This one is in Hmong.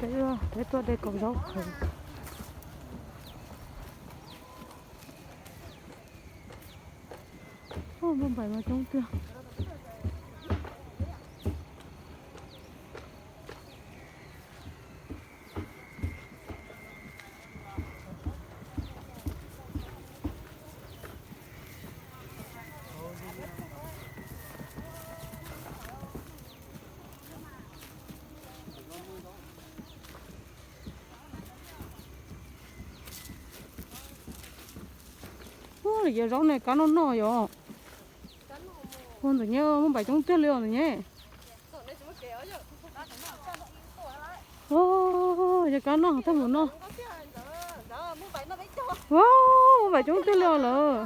Peb, peb tuaj de kaus zaub khaws. Muaj npaim mas coob tiag. Ua, yog zaub ne, kab noj noj yom. Ua ntawm nyeb muaj npaim coob tiag li os ntawm nyeb. Yog kab noj thaj mus noj. Muaj npaim coob tiag li os lawm.